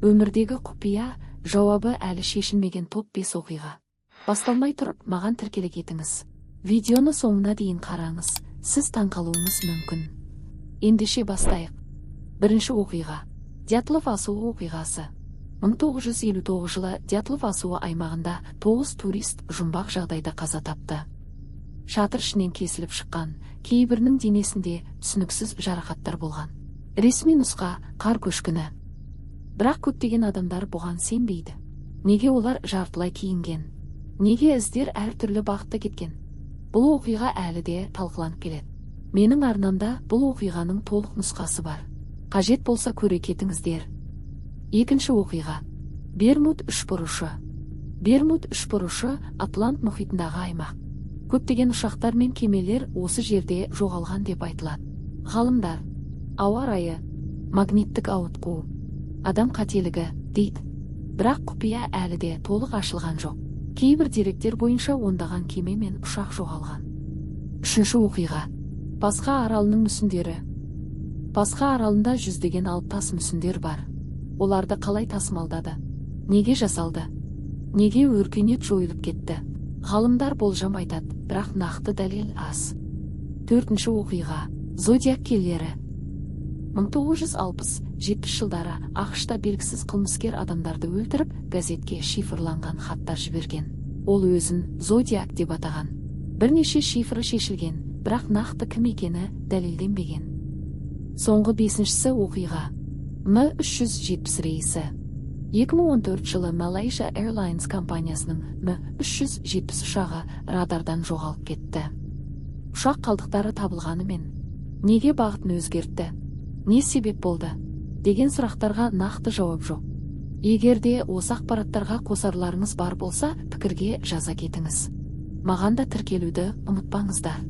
Өмірдегі құпия жауабы әлі шешілмеген топ-5 оқиға. Басталмай тұрып, маған тіркеле кетіңіз. Видеоны соңына дейін қараңыз, сіз таңқалуыңыз мүмкін. Ендеше бастайық. Бірінші оқиға. Дятлов асуы оқиғасы. 1959 жылы Дятлов асуы аймағында 9 турист жұмбақ жағдайда қаза тапты. Шатыр ішінен кесіліп шыққан, кейбірінің денесінде түсініксіз жарақаттар болған. Ресми нұсқа: қар көшкіні. Бірақ көптеген адамдар бұған сенбейді. Неге олар жартылай киінген? Неге іздер әртүрлі бағытта кеткен? Бұл оқиға әлі де талқыланып келеді. Менің арнамда бұл оқиғаның толық нұсқасы бар. Қажет болса, көре кетіңіздер. Екінші оқиға. Бермуд үшбұрышы. Бермуд үшбұрышы – Атлант мұхитындағы аймақ. Көптеген ұшақтар мен кемелер осы жерде жоғалған деп айтылады. Ғалымдар ауа райы, магниттік ауытқу, адам қателігі дейді. Бірақ құпия әлі де толық ашылған жоқ. Кейбір деректер бойынша, ондаған кеме мен ұшақ жоғалған. Үшінші оқиға. Пасха аралының мүсіндері. Пасха аралында жүздеген алып тас мүсіндер бар. Оларды қалай тасымалдады? Неге жасалды? Неге өркениет жойылып кетті? Ғалымдар болжам айтады, бірақ нақты дәлел аз. Төртінші оқиға. Зодиак киллері. 1960-70 жылдары АҚШ-та белгісіз қылмыскер адамдарды өлтіріп, газетке шифрланған хаттар жіберген. Ол өзін Зодиак деп атаған. Бірнеше шифры шешілген, бірақ нақты кім екені дәлелденбеген. Соңғы, бесіншісі оқиға. М370 рейсі. 2014 жылы Malaysia Airlines компаниясының М370 ұшағы радардан жоғалып кетті. Ұшақ қалдықтары табылғанымен, неге бағытын өзгертті, не себеп болды деген сұрақтарға нақты жауап жоқ. Егер де осы ақпараттарға қосарларыңыз бар болса, пікірге жаза кетіңіз. Маған да тіркелуді ұмытпаңыздар.